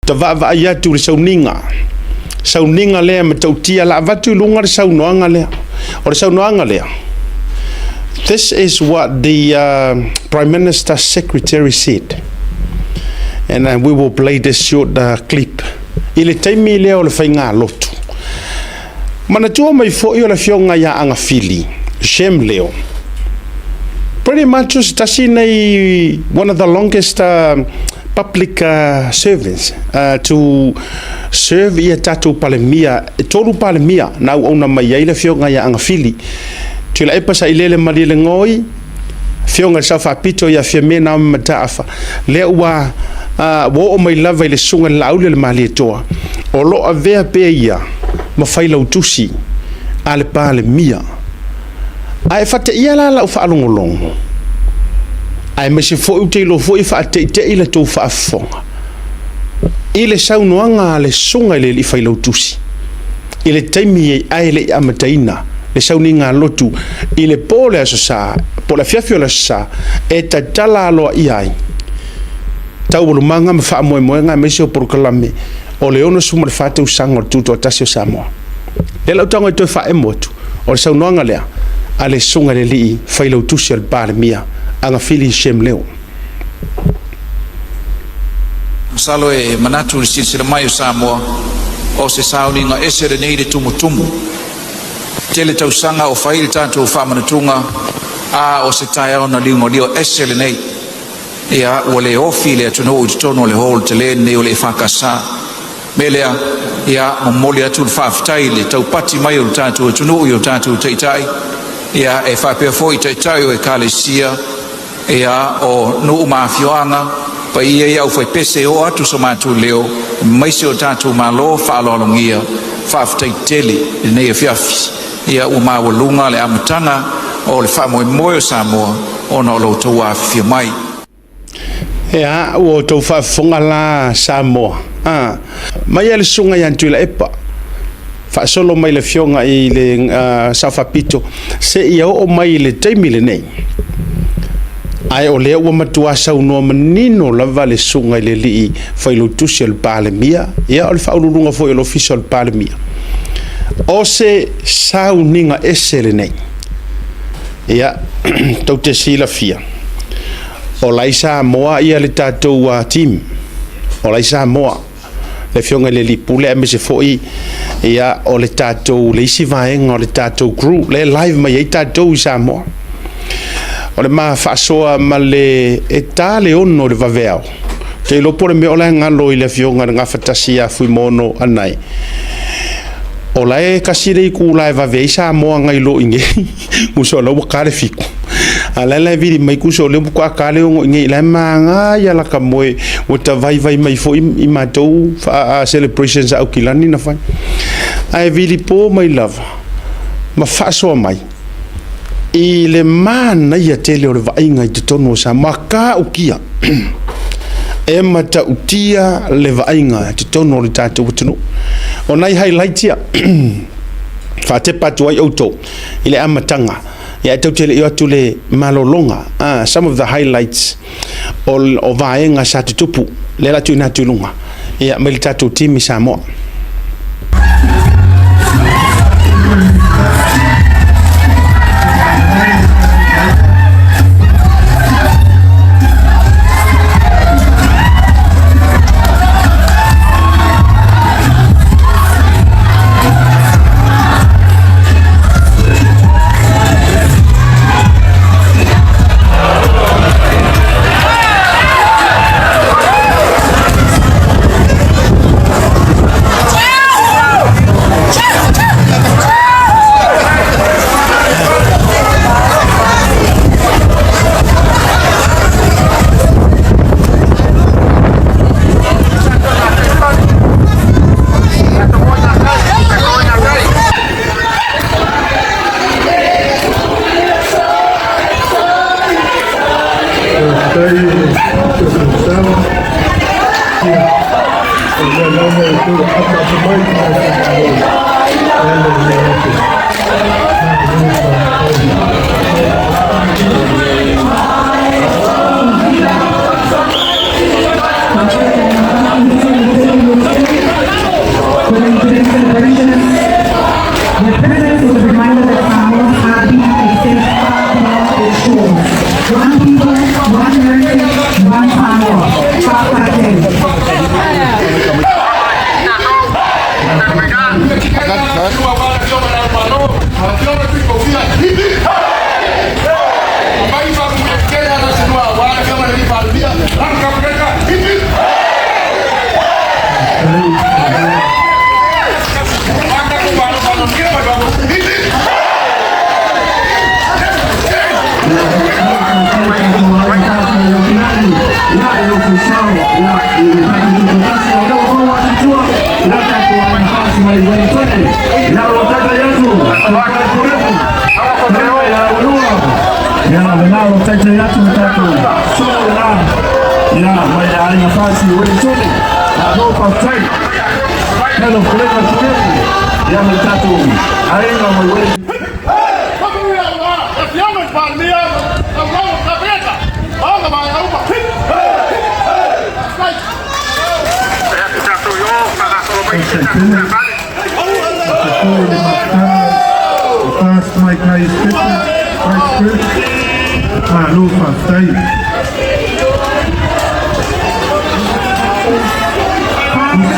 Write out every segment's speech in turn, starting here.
Ta vaavaai atu i le sauniga, sauniga lea e matautia, la avatu i luga le saunoaga lea. O le saunoaga lea, this is what the Prime Minister's secretary said. And we will play this short clip. I le taimi lea o le faigalotu. Manatua mai foi o le afioga ia Agafili, Shem Leo. Pretty much o se tasi nei one of the longest public servants to serve ia tatou Palemia, e 3 Palemia na auauna mai ai le afioga ia Agafili. Tuilaepa Sailele Malielegaoi, afioga i le Sao Faapito ia Fiame Naomi Mataafa, lea ua oo mai lava i le susuga i le Laauli o le Malietoa, o lo o avea pea ia ma failautusi a le Palemia. Ae faateia la lau faalogologo, aemaise foi ou te iloa foi e faateitei la tou faafofoga i le saunoaga a le susuga i le alii failautusi i le taimi ae le i amataina le sauniga lotu i le po o le Aso Sa, po o le afiafi o le Aso Sa, e tatala aloaia ai taualumaga ma faamoemoega aemaise o polokalame o le 64 tausaga o le Tutoatasi o Samoa. Lea lau tago e toe faaemo atu, o le saunoaga lea a le susuga i le alii failautusi o le Palemia, Agafili Shem Leo. Masalo e manatu le silasila mai o Samoa, o se sauniga ese lenei le tumutumu. Tele tausaga o fai le tatou faamanatuga, a o se taeao na liugalio ese lenei. Ia, ua le ofi le atunuu i totonu o le hall tele lenei o le EFKS. Me lea, ia, momoli atu le faafetai le taupati mai o le tatou atunuu i o tatou taitai, ia, e faapea foi taitai o ekalesia, ia, o nuu ma afioaga, paia ia au faipese o atu so matou leo, maise o tatou malo faaaloalogia, faafetai tele i lenei afiafi. Ia, ua maualuga le amataga o le faamoemoe o Samoa ona o lo outou afifio mai. Ia, ua outou faafofoga la Samoa. Mai a le susuga ia Tuilaepa, faasolo mai le afioga i le Sao Faapito, seia oo mai i le taimi lenei. Ae o lea ua matua saunoa manino lava le susuga i le alii failautusi o le Palemia, ia o le faauluuluga foi o le Ofisa o le Palemia. O se sauniga ese lenei. Ia, tou te silafia, o la i Samoa ia le tatou team, o la i Samoa le afioga i le alii pule aemaise foi ia o le tatou le isi vaega o le tatou crew lea e live mai ai tatou i Samoa. O le ma faasoa ma le e ta le 6 o le vaveao. Te iloa po o le mea o la e galo i le afioga i le Gafatasi ia Fuimono Anai. O la e kasi le itula e vave ai Samoa nai lo i nei. Muso la ua ka le 7. A la e vili mai kuso le ua ka le 6 i nei. La e manaia la ka moe ua ta vaivai mai foi i matou celebrations a Aukilani na fai. Ae vili po mai lava ma faasoa mai i le manaia tele o le vaaiga i totonu o Samoa ka ukia. E matautia le vaaiga i totonu o le tatou atunuu. O nai highlights ia faatepa atu ai outou i le amataga. Ia e tau te le i atu le malologa. Some of the highlights o vaega sa tutupu le la tuina atu i luga. Ia mai le tatou team i Samoa.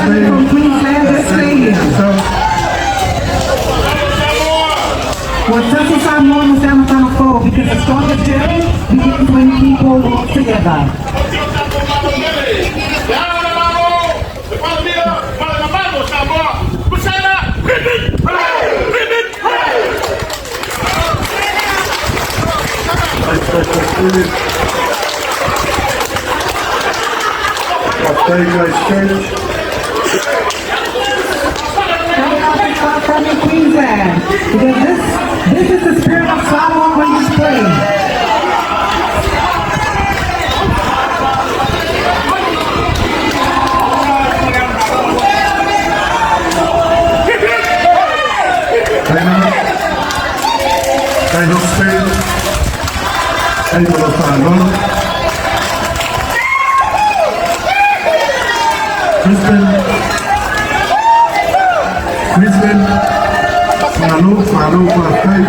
From Queensland, Australia. Well, Tasi Samoa Musamatana Fo, because the strongest journey begins when people walk together. From Queensland, because this is the spirit of Samoa on display. Brisbane, Malo, Malo, Fatai.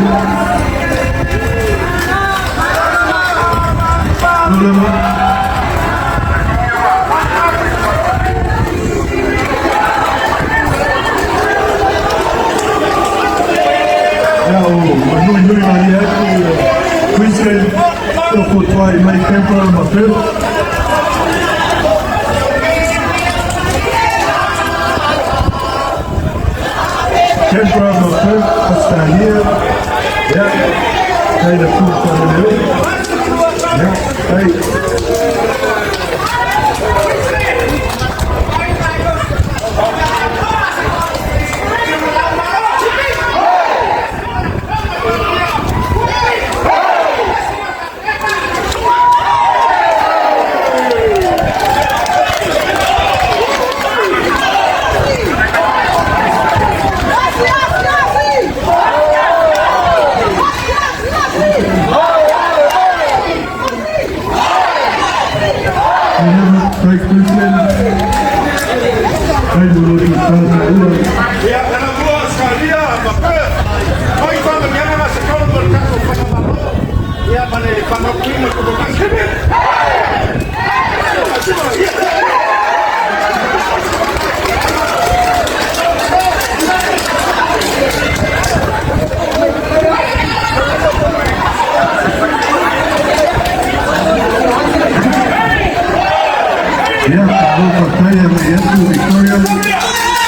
Brisbane, Mai Kemper, Mapel. Kemper, Mapel, Australia. Ja, hij de voet van de leeuw. Ja, hij.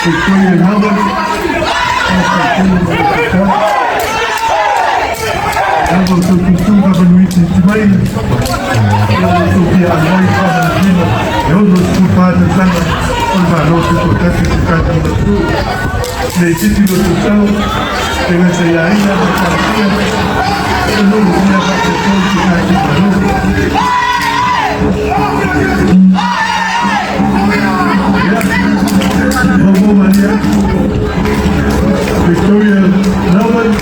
Victoria, Melbourne. Victoria, Melbourne.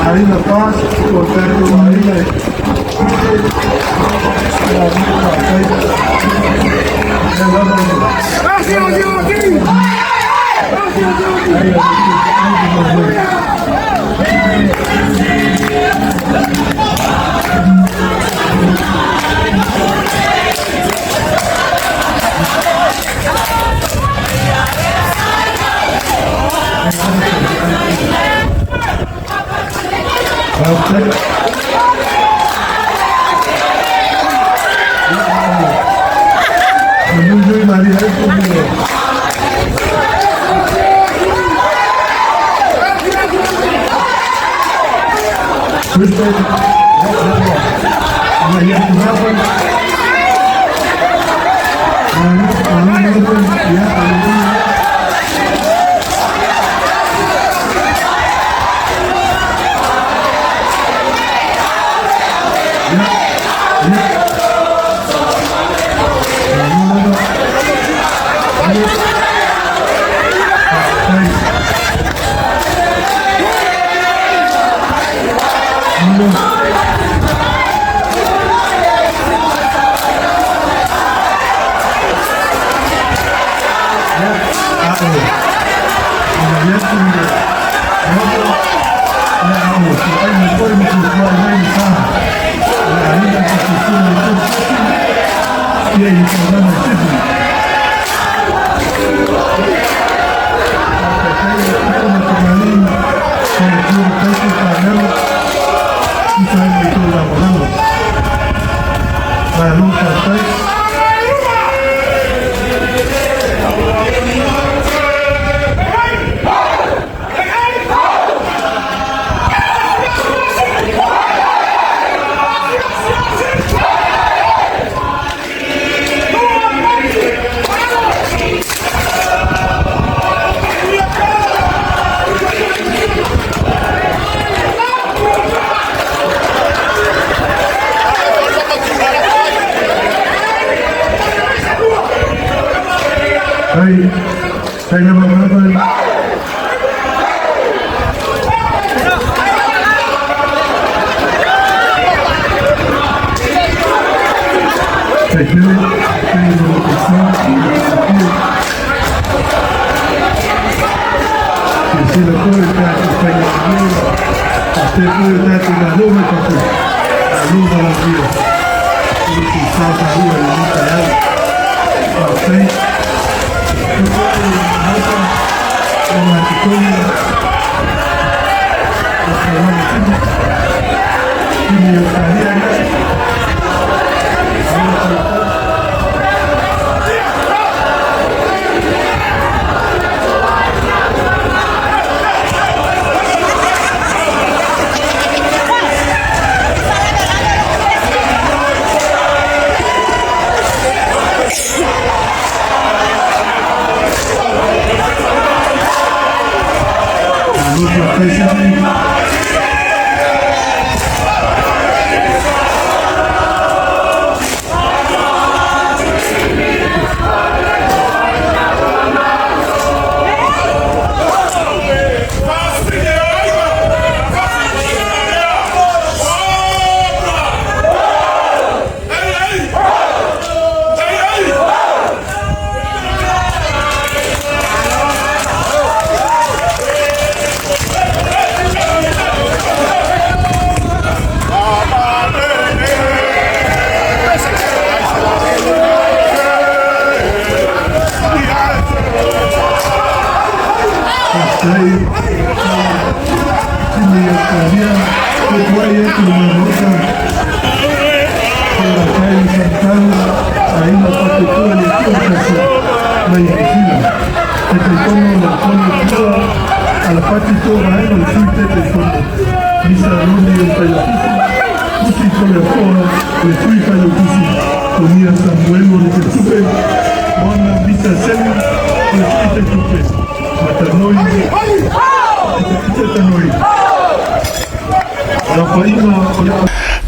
Aina Paz, Roberto Aina.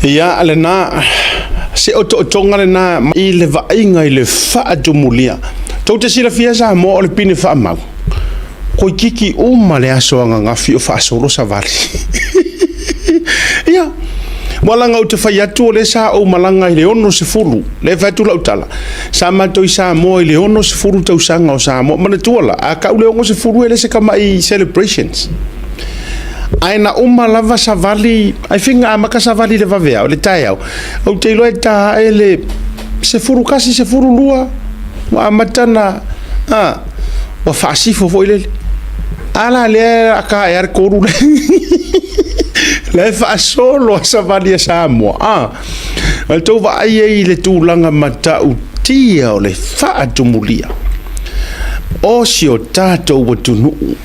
Ia lena, se otootoga lena i le vaaiga i le faatumulia. Tou te silafia Samoa o le pine faamau. Toeitiiti uma le aso ananafi o faasolo savali. Ia, ua laga ou te fai atu o lea sa ou malaga i le 60, lea e fai atu lau tala, sa matou i Samoa i le 60 tausaga o Samoa. Manatua la, a tau le 60 e le se tamai celebrations. Ae na uma lava savali, I think na amata savali i le vaveao, le taeao, ou te iloa e ta ae le 11, 12, ua amata na, a, ua faasifo foi lele. A la lea a ta ae a le 3 le, la e faasolo a savali a Samoa, a. O le tou vaai ai i le tulaga matautia. lamatia o le faatumulia o si o tatou atunuu.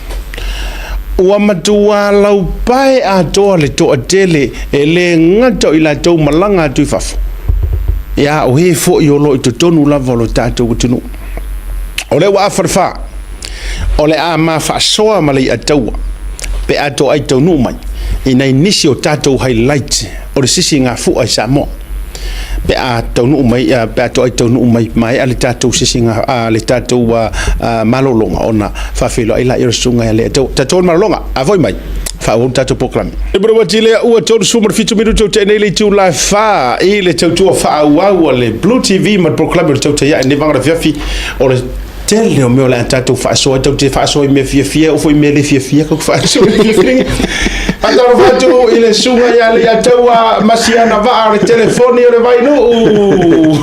Ua matuā laupae atoa le toatele e lē gata o i latou malaga atu i fafo, ia o ē foi o lo o i totonu lava o lo tatou atunuu. O lea ua afa le fa, o le a ma faasoa ma le iataua pe a toai taunuu mai i nai nisi o tatou highlight o le sisigafua i Samoa. Pe a taunuu mai, pe a toai taunuu mai maea le tatou sisiga, le tatou malologa ona faafeiloai laia o le susuga ia Leiataua. Tatou malologa, a foi mai, faaauau le tatou polokalame. E manatu lea ua 37 minute o tea nei le itula e 4 i le tautua faaauau a le Blue TV ma le polokalame o le Tautai Ae i lenei vaega o le afiafi. O le tele o mea o le a tatou faasoa ai, tatou te faasoa i mea fiafia, oo foi i mea le fiafia tatou te faasoa i. Faatalofa atu i le susuga ia Leiataua Masiana Vaa o le telefoni o le Vainuu.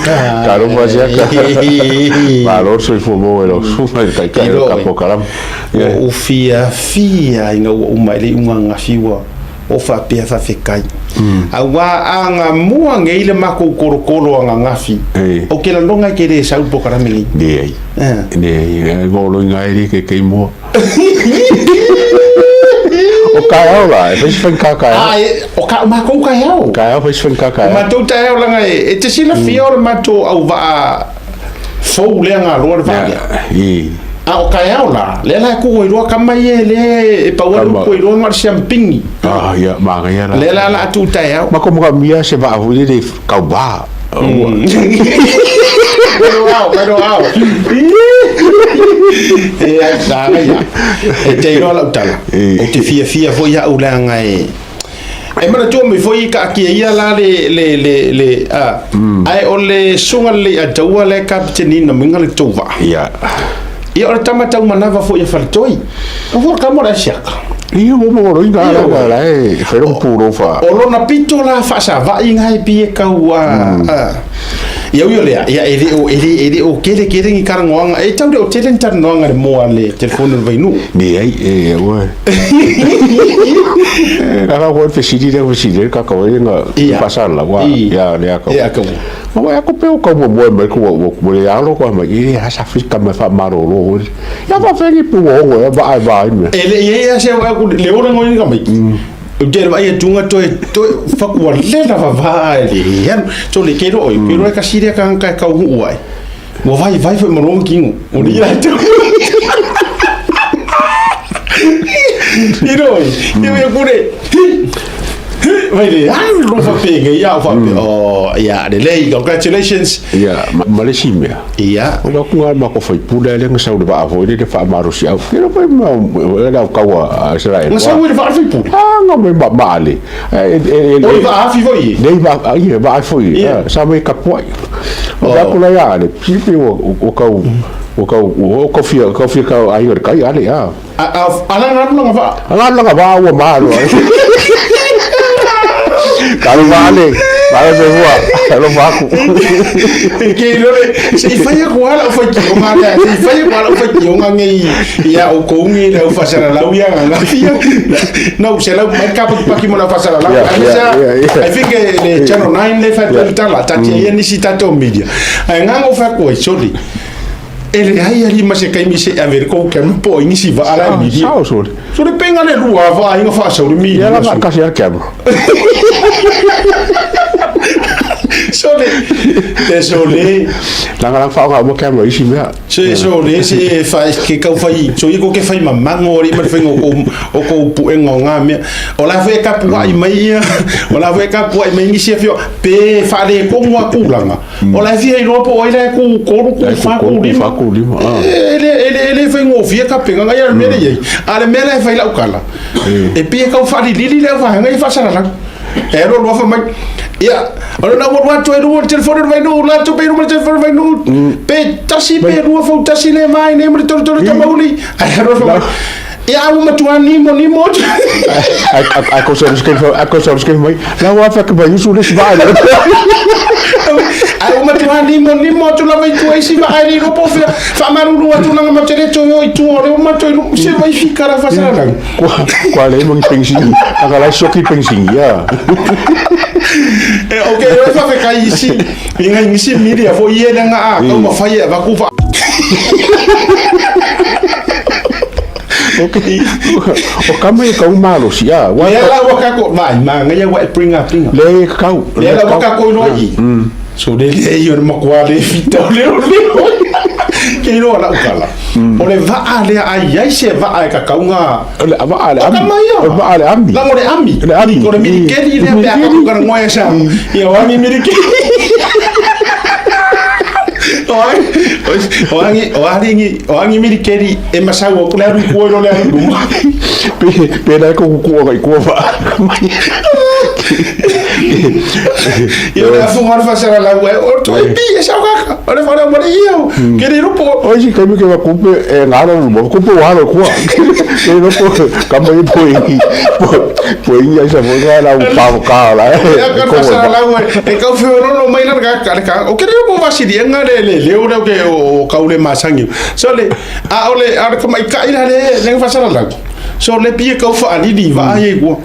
Talofa Siaka. Malo le soifua maua i lau susuga i le taitai o le tatou kalama. Ua ou fiafia ina ua uma i le iuga ananafi ua ou faapea faafetai. Aua a gamua nei le matou tolotolo ananafi, ou te lagona e te le sau i le polokalame lenei. Leai. Leai, e oloiga ai le keikei mua. O taeao la, e fai se faigata taeao. A, e, o ka, o matou taeao. Taeao fai se faigata taeao. O matou taeao leaga e, e te silafia o le matou auvaa fou lea galoa le vaa lea. A o taeao la, lea la e tuu ai loa tama ia e le e pau ai le upu ai loa na o le siampini. Ah, ia, manaia la. Lea la la tuu taeao. Ma ko manaomia se vaa foi lele tauvā. Pero ao, pero ao. E ai, manaia. E te iloa lau tala, ou te fiafia foi au leaga e E manatua mai foi kaatia ia la le le le le a ae o le susuga le Leiataua le kapiteni na muiga le tou vaa. Ia. Ia o le tama tau manava foi a Faletoi. O foi kamo le asiaka. Ia mo mo lo inga la la e fai lo pulo fa. O lona pito la faasava'i ga e pie kau a ia ui o lea ia e le o e le e le o kele kele ni talanoaga e tau le o tele ni talanoaga le moa le telefoni o le Vainuu. Leai e ua. Kaka ko fesili le fesili le kaka o nga faasalalau a ia le aka. Ia ka. Ma ia ko pe o ka mo mo mai ko o le alo ko mai i ha sa fika mai fa malolo. Ia fa fengi pu o ngo ya ba ai ba ai. E le ia se o le ora ngo ni ka mai. O te vai e tunga toe toe fakua le la va va le ia so le ke ro ke ro ka siria ka ka ka hu ai. Ua vai vai foi ma lona kino. O le ia te. I roi, i mea kure. Vai le, ai lo fa penge ia fa pe. Oh, ia, lelei, congratulations. Ia, ma le isi mea. Ia. O le atu ma ko faipule le nga sau le vaa foi le faamalosi au. Ke foi ma le au kaua a Israel. Nga sau le vaa faipule. Ah, nga me ma ma le. E O le vaa afi foi. Nei va ia vaa foi. Sa me kapuai. O ka kula ia le pilipi o o kau o kau o kau fia kau fia kau ai o le kai ale a. A a ala nga langa va. Ala langa va ua malo. Ka lo va ale. Va le hua. Lo va ku. Ke lo le se i fai ko ala o fai ki o nga se i fai ko ala o fai ki o nga ngai ia o ko ngi le o fasala lau ia nga fia. No, se lau mai ka paki mo la fasala lau. I think le Channel 9 le fai yeah. tala tati ia nisi tatou media. Ai ngango fa ko soli. E le ai ali ma se kaimi se ave ko ke mo po nisi va ala media. Sao soli. Soli penga le lua va inga fa sa media. Ia la kasi al ke Soli. Désolé. Langa lang fa mo ke mo isi mea. Se soli se fa ke kau fai so i ko ke fai mamango ri ma fai ngo o ko puenga o ngā mea. O la foi ka puai mai ia, o la foi ka puai mai nisi afio pe whare ko ngā kūlanga. O la fia i roa po oi la ku koru ku wha ku lima. Ku lima. E le e le e le whai ngō ka penga ngai a le mea iei. A le mea la e whai lau kala. E pie kau whari lili leo whae ngai whasara lang. E ro roa wha mai. Ia, o le nau atu e rua telefone vai nu, la tu pe rua telefone vai nu. Pe tasi pe rua fau tasi le mai ne mo le tolu tolu tamauli. Ai ro wha mai. Ia ua matua nimo nimo. A ko sa ske a ko sa ske mai. La wa fa ke ba yusu le sba. Ai ua matua matua nimonimo atu lava i tua isi vaa e le iloa po o fea. Faamalulu atu leaga matou te le toe o i tua o lea ua matou iloa se vai fika la faasalalau. Kua kua le mangi pengsing. Anga lai soki pengsing ia. E okay o e faafetai isi i ngai nisi media foi ia leaga a taumafai e avatu fa Okay. O kama e kau malosi a. Wa Lea la ua kako vai manaia ua e bring up inga. Le e kau. Lea la ua kako iloa i. So le leai o le matua le fita o le o le Ke iloa lau tala. O le vaa lea a i ai se vaa e kakauga. O le vaa le ami. O kama ia. O le vaa le ami. Lango le ami. Le ami. O le mirikeli lea pe a kako kana ngoe sa. Ia o angi mirikeli. O angi, o angi, o angi, o angi mirikeli e masau o kule aru i kua i lo le aru luma. Pe pe la ko ku ko i kua vaa. Ia o le afunga o le faasalalau ai, o toi pi e sau kaka. O le whare o le ia, ke re ropo. O isi kaimi ke kupe e ngaro mo kupe o halo kua. Ke ropo ka mai po i po i ai sa mo nga la u pa ka la. Ia ka faasalalau ai, e kau feololo mai la ka ka ka. O ke re ropo vasili nga le le leo le ke o kau le masangi. So le a o le a le kamaikai la le le faasalalau. So le pi e kau whaalili va ai e kua.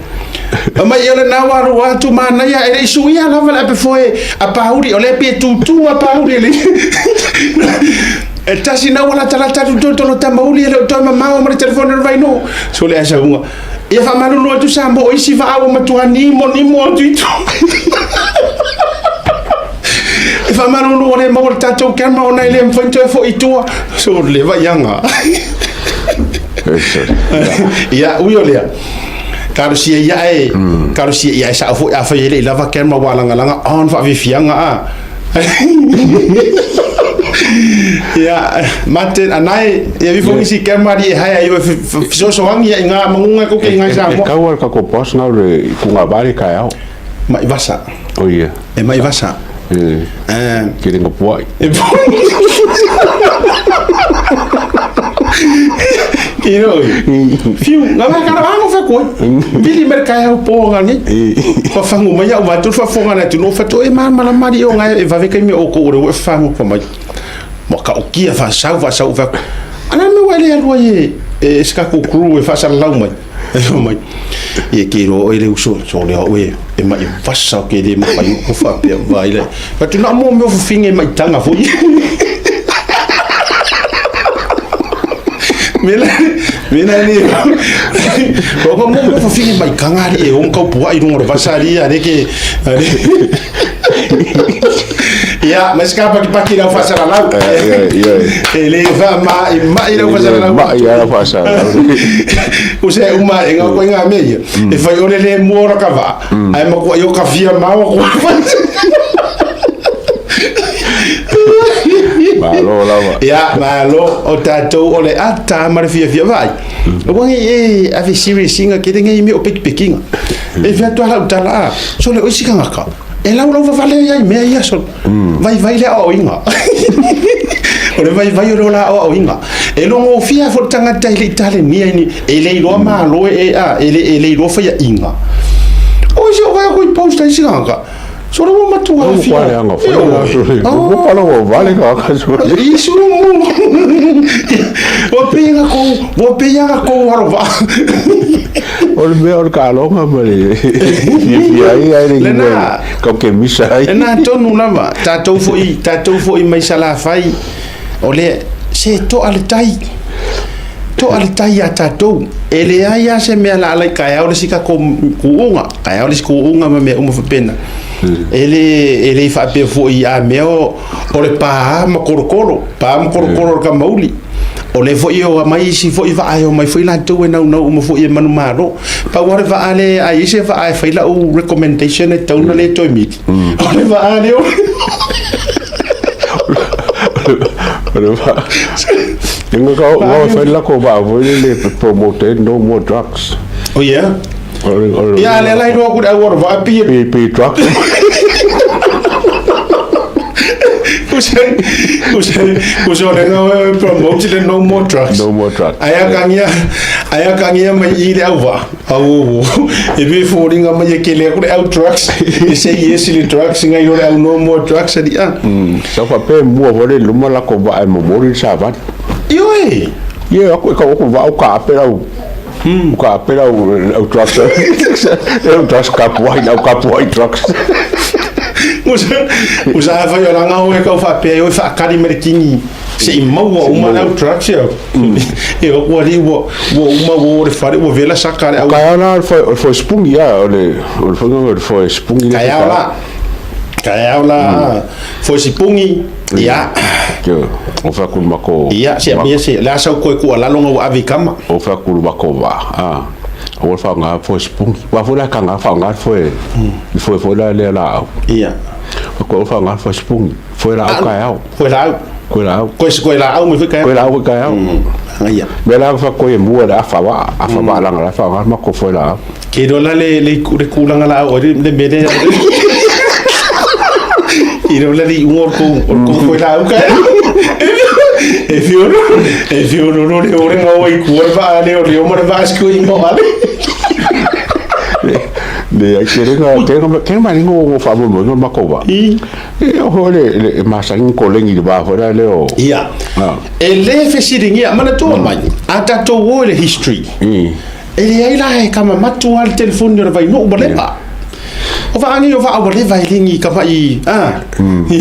Mai o lena ua alu atu manaia e le i suia lava le apefoe a Pauli, o le pie tūtū a Pauli e le e tasi na ua latalata atu tolu tolu tamauli e le o toe mamao ma le telefone o le vainuu. So le asauga, ia faamalulu atu Samoa o isi vaa ua matua nimo nimo atu i tua. E faamalulu ua le maua le tatou camera ona e le mafai ona toe foi i tua. So le vaiaga. Ia, ui o lea, talosia ia e, talosia ia e sao foi afai e le i lava camera ua lagalaga on faafiafiaga a. Ia, Martin, anae, ia vi foi isi camera ali e hae ai o fesoasoani ia i ngā mangunga ko ke i ngai Samoa. E kau al kako boss ngau le ku ngā vare kai ao. Mai vasa. O ia. E mai vasa. E. Ke ringa puai. E Ki roi. Fiu, ngā mea kara ango wha koe. Vili mere kai hau pō ngā ni. Wha whangu mai au wātu wha whonga nei tunu wha e māmala mari o ngai e wawe kai me o ko ore wha whangu wha mai. Mo ka o kia wha sau wha sau wha. Ana me wale alua e e ska ko crew e wha sa lau mai. E wha mai. E ke ro e le uso so le o e e mai vasa o ke le mawhai o wha pea vai le. Wha tuna mo me o whinge mai tanga fo. Mena mena ni ko ko mo mo whinge mai kanga ri e on kau pua i runga o vasa ri a ke Ia, mas ka paki paki lau faasalalau. E le fa ma i mai lau faasalalau. Ma i lau faasalalau. O se uma e ngā koe ngā mea ia. E whai ore le mua ora ka vaa. Ai ma kua i o ka whia maua kua Malo lava. Ia, malo o tātou o le ata ma le fiafia vai. O wangi e ave serious inga ke le ngai me o peki pekinga. E fia atu ala utala a. So le oisi kangaka. E lau lau vavale ai mea ia so. Vai vai le o inga. O le vai vai o le ola o inga. E longo fia fo tangata i le itale nia ni e le iloa malo e a e le e le iloa faia inga. O isi o vai ko i post ai singanga. So le ua matua Ua fia. kwa le anga fai la so le. Ua pala ua vale ka ka so. Isu mu. Ua peinga ko, ua peinga ko haro va. O le mea o le kalonga ma le fiafia ai ai le Lena. kau ke misa ai. Lena tonu lava, tātou foi mai Salafai, o le se toa le tai. Toa le tai a tātou. E leai a se mea la alai kai au le sika ko kuunga, kai au le sika kuunga ma mea uma whapena. E le e le whaapea foi a mea o, o le pā ma korokoro, pā ma korokoro o ka mauli. O le foi o mai isi foi vaa e o mai foi latou e naunau uma foi e manumalo. Pau o le vaa le ai se vaa e whai lau recommendation e tauna le toi miti. O le vaa le o O le vaa. Inga ka o whai lako vaa foi le le promote no more drugs. Oh yeah. O le o le Ia le lai roa kuri au ora vaa pie. Pi pi drugs. Use use use o le ngau e promote le no more drugs. No more drugs. Ai a kangia Ae akagia mai i le auvaa, auo, e pei e foliga mai e kele aku le au drugs, e say yes i le drugs, ngai lo le au no more drugs ali a. Sa faapea e mua foi le luma lako vaa e momoli le savali. Ioe! Ia aku e kau aku vaa o kaape lau o kaape lau au drugs au drugs kapuai au kapuai drugs. Usa afai o langa oe kau faapea e oe faakali mai le kini se i maua uma le au drugs ia. E o ua li ua ua uma ua o le fale ua vela saka le au. Kaea la o le foe sipungi a o le o le foinga o le foe sipungi le Kaea la. Kaea la foe sipungi ia. O fa ku mako. Ia se mia se la sau koe ku alalo nga ua ave i kama. O fa ku mako va a. O fa nga foe sipungi. Wa fo la ka nga fa nga foe. Foe foe la le la au. Ia. O ko fa nga foe sipungi. Foe la au kaea. Koe la au. Koe la au. Koe koe la au me foi kaea. Koe la au kaea. Ia. Me la fa koe mua le afa wa afa wa langa la fa nga mako foe la au. Ke rola le le le kulanga la au le le mele. I rola le ungo ko ko koe la au kaea. E fioro e fioro ro le ore ngau ai kuar va le o le o mara va sku ingo ale. Le ai te renga te renga te renga ngo ngo fa mo mo mako wa. I E o le le masangi ko lengi le ba fo la le o. Ia. E le fesiligia, manatua mai, a tatou o i le history, e leai la e kama matua le telefoni o le vainuu ma leva. O vaa nei o vaa ua leva e lengi ka mai, a. E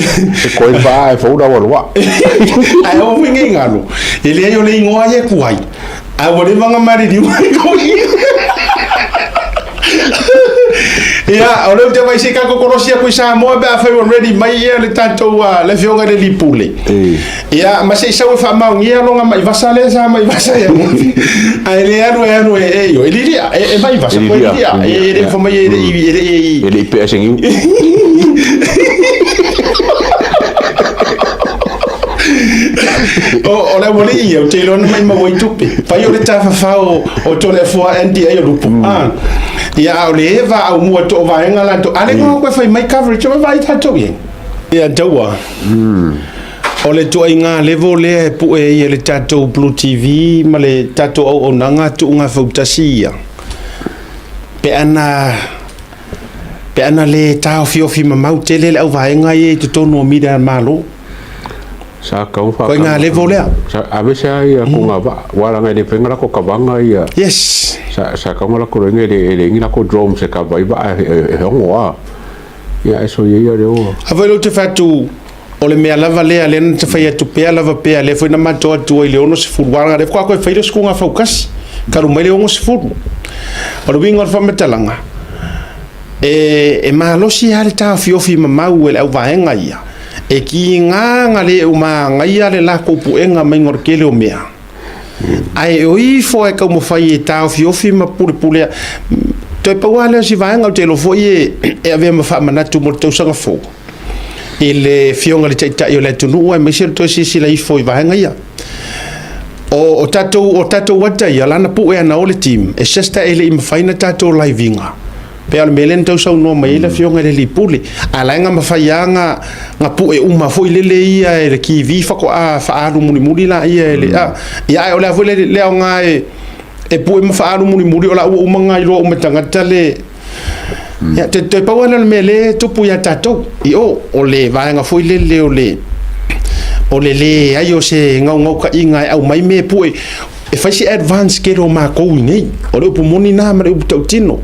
koe vaa e fou la ua. Ae o foi ngei ngalo. E leai o le ingoa ia ku ai. A ua leva nga mariliu ai ko ia. Ia, o lea ou te vaai se i ka kokolosi aku i Samoa pe afai ua ready mai ia le tatou le afioga i le alii pule. Ia, ma se i sau e faamaonia loga mai vasa lea sa mai vasa ia. Ae le alu e alu e e io, e lilia, e mai vasa, koe lilia, e le mafai mai e le i e le i E le i pea se niu. O le aualii ia, ou te iloa na mai maua i tupe. Fai o le tafafao o Toleafoa Andy ai o Lupu. Ah. Ia a o le eva au mua to o vaega latou. A le ngoa koe fai mai coverage o vai tatou ia. Ia taua. O le tuaiga level lea e pue ai e le tatou Blue TV ma le tatou auaunaga tuuga fautasi ia. Pe ana pe ana le taofiofi mamau tele le auvaega ia i totonu o media a le Malo. Sa kau fa. Koe ngā level lea. Sa ave sa ia ko ngā va. Wa ranga le penga la ko kavanga ia. Yes. Sa sa kau la ko renge le le ngi la ko drone se ka vai va e hongo a. Ia e so ia ia le o. A foi lou te fatu o le mea lava lea lea na te fai atu pea lava pea lea foi na matou atu ai le 60 wala lea faatoa koe fai le sukuga faukasi talu mai le 60. O le uiga o le faamatalaga E malosi lava le taofiofi mamau e le auvaega ia, e kiga ga le umagaia le lakou puega maiga o le tele o mea. Ae o ifo e taumafai e taofiofi ma pulepulea. Toe pau lava lea o si vaega ou te iloa foi e avea ma faamanatu mo le tausaga fou i le Afioga i le Taitai o le atunuu aemaise le toe silasila ifo i vaega ia. O tatou, o tatou ata ia, lana pue ana o le team, it's just that e le i mafai na tatou live iga. Pei o le mea lea na tau saunoa mai ai le afioga i le alii pule. A la e na mafai lava na, na pue uma foi lele ia e le TV faatoa faaalu mulimuli laia e le, a, ia ae o le a foi le, le aoga e, e pue ma faaalu mulimuli o la ua uma na iloa uma e tagata le, Ia, te, toe pau lava lea o le mea lea e tupu ia tatou i o, o le vaega foi lele o le, o le leai o se gaogaokaiga e aumai mea e pue, e fai se advance tele o matou i inei. O le upu moni lena ma le upu tautino.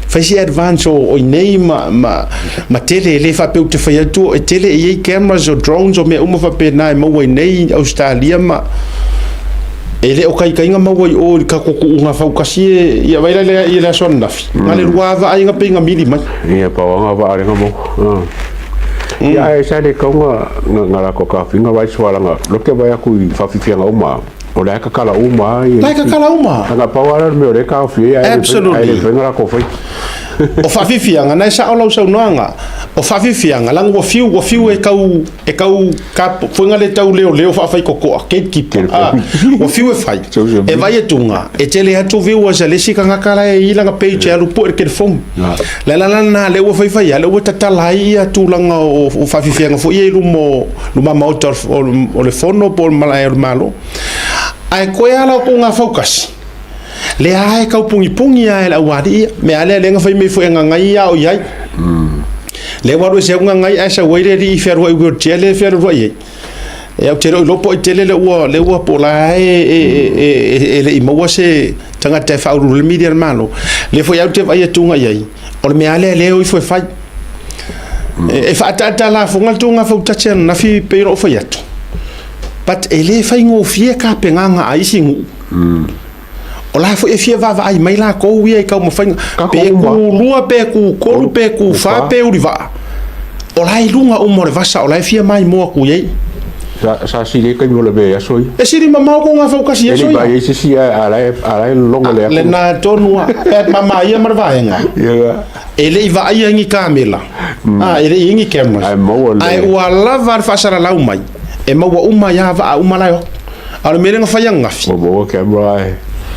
Fai se advance o, o inei ma, ma, ma tele, e le faapea ou te fai atu e tele e i ai cameras o drones o mea uma faapena e maua i inei i Ausetalia ma, E le o kaikaiga maua i o i le tatou tuuga fautasi e ia vai la lea i le aso ananafi. Na le lua vaaiga pei na mili mai. Ia pau anga vaalenga mo. Ia ae sa le kaunga nga la ko kafinga vai sualanga loke vai aku i whawhiwhianga uma. O le kakala uma ai. La kakala uma. Anga pau ala me o le ka fi ai. Absolutely. Ai le whenga la ko whai. O whawhiwhianga, nai sa o lau saunoanga. O whawhiwhianga, lang ua whiu, ua whiu e kau, e kau ka fuenga le tau leo leo whaawhai kokoa, gatekeeper. Ah, ua whiu e whai. E vai e tunga, e tele atu viewers a le isi kangaka la e ilanga page e alu pue le telefoni. Le la la na le ua whai whai, le ua tatala ai ia tūlanga o whawhiwhianga fo ia i lumo, luma maota o le fono po o le malae o le malo. Ae koe ala o ko ngā whaukasi. Lea lava e tau pugipugi lava e le aualii ia. Mea lava lea lea na fai mai foi e gagai ia o i ai. Lea ua alu ese au gagai ae sau ai le alii fealuai i wheelchair lea e fealualuai ai. Ia ou te le o iloa po o ai tele lea ua lea ua po o la e e e le i maua se tagata e faauluulu le media a le Malo. Lea foi lava ou te vaai atu i ai, o le mea lava lea lea e o ifo e fai. E faataata lafoga le tou gafautaci ananafi pei ona ou fai atu. But e le faigofie tapenaga a isi nuu. O la foi e fia vaavaai mai latou ia i taumafaiga, pe kulua, pe kutolu, pe kufa, pe ulivaa. O la e i luga uma o le vasa, o la e fia maimoa atu i ai. Sa sili ai taimi o le mea i aso ia. E sili mamao tou gafautasi i aso ia. E le i vaai ai se isi ae a la e lologo le atu. Lena tonu lava. Pe mama ia ma le vaega. E le i vaaia ni kamela, e le i i ai ni cameras. Ae ua lava le faasalalau mai, e maua uma ai lava vaa uma la e o atu. A o le mea lea na fai ananafi. Ua maua camera ae.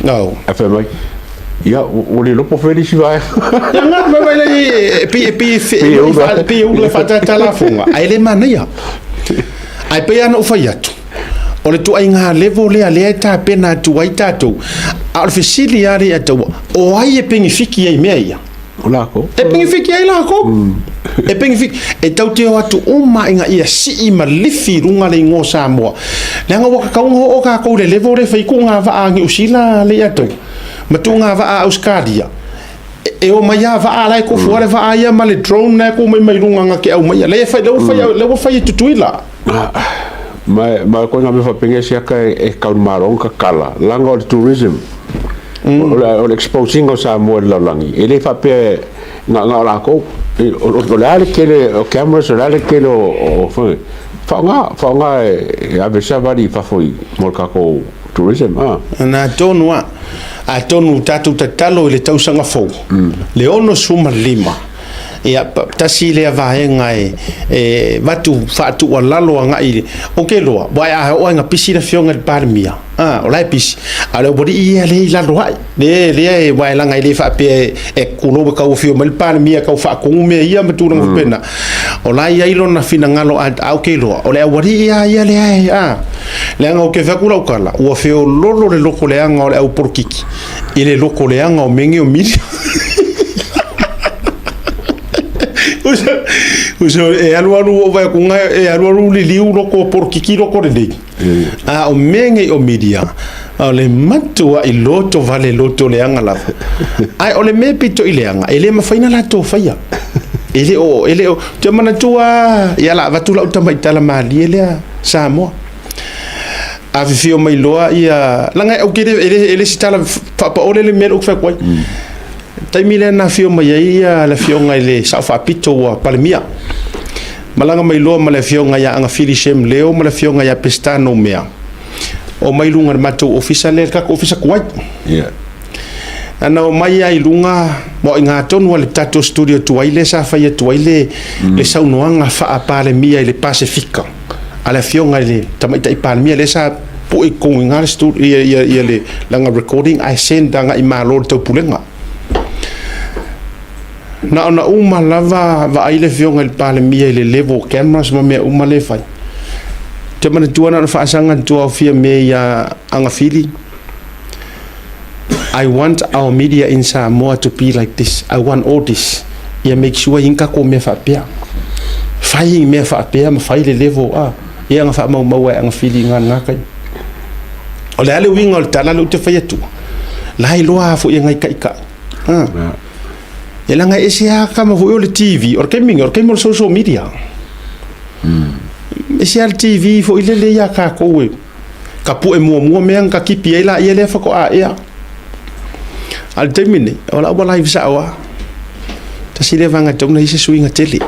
Ao. Ae fai mai, ia, ua le iloa po o fea le isi vaega. Ia na, fai mai lea, e pei e pei e pei e ula e faatata lafoga, ae le manaia. Ae pei lava ona ou fai atu, o le ituaiga level lea lea e tapena atu ai tatou. A o le fesili lava lea ia te au, o ai e penefiti ai i mea ia? O lakou. E penefiti ai lakou. E penefiti. E tatou te o atu uma ina ia sii ma lifi i luga le igoa o Samoa. Leaga ua tatau ona oo tatou i le level lea e fai tuuga vaa a Niu Sila lea ia tou, ma tuuga vaa a Ausetalia. E omai lava vaa la e tofu lava le vaa ia ma le drone la e tu mai mai luga na te aumaia. Lea e fai, lea ua fai, lea ua fai e Tutuila. Ma koe ngā mea whapengia si aka e kaunumalo ka kala, langa o le tourism. O le exposing o Samoa i le lalolagi, e le faapea na o lakou. O le a le tele o cameras, o le a le tele o faaaoga, faaaoga e ave savali i fafo i mo le tatou tourism. Na tonu lava. Atonu tatou tatalo i le tausaga fou, le 65, ia, tasi lea vaega e avatu faatuualalo agai i le, ou te iloa, aua a oo lava ina pisi le Afioga i le Palemia, a, o la e pisi, a o le aualii ia lea e i lalo ae, lea, lea e, aua leaga e le faapea e tulou e tau afio mai le Palemia e tau faatonu mea ia ma tulaga faapena. O la e i ai lona finagalo, a ou te iloa, o le aualii lava ia lea e, a, leaga ou te fai atu lau tala, ua feoloolo le loko leaga o le au polokiki i le loko leaga o mea nei o media. Uso, e alualu ou vaai atu e alualu liliu loko polokiki loko lelei. A o mea nei o media, o le matuai loto vale loto leaga lava. Ae o le mea pito i leaga, e le mafai ona latou faia. E le o, e le o, ou te manatua, ia la avatu lau tamaitala malie lea, Samoa. Afifio mai loa ia, leaga ou te le, e le, e le se tala faapaole le mea lea ou te fai atu ai. Taimi lea na afio mai ai ia le afioga i le Sao Faapito ua Palemia. Malaga mai loa ma le afioga ia Agafili Shem Leo ma le afioga ia Peseta Noumea. Omai i luga i le matou ofisa lea, le tatou ofisa tuai. Yeah. Ana omai lava i luga, ma o i ina tonu lava le tatou studio tuai lea sa fai atu ai le, le saunoaga faa-Palemia i le Pasefika a le afioga i le Tamaitai Palemia lea sa pue i totonu i ina le studio, ia, ia, ia le lana recording ae send agai i Malo o le Taupulega. Na ona uma lava vaai le afioga i le Palemia i le level o cameras ma mea uma lea e fai. Ou te manatua na ona faasaga atu ao Fiame ia Agafili, I want our media in Samoa to be like this. I want all this. Ia make sure i ni tatou mea faapea. Fai ni mea faapea ma fai le level a. Ia na faamaumau e Agafili i lena taimi. O le a le uiga o le tala lea ou te fai atua? La e iloa foi e nai taitai. Ha. E leaga e ese lava kama foi o le TV, o le taimi nei, o le taimi o le social media. Ese lava le TV foi lele ia tatou e ka pue muamua mea na katipi ai laia lea faatoa ea. A o le taimi nei, o la ua live sao lava. Tasi lea vaega e tatau ona i ai se suiga tele.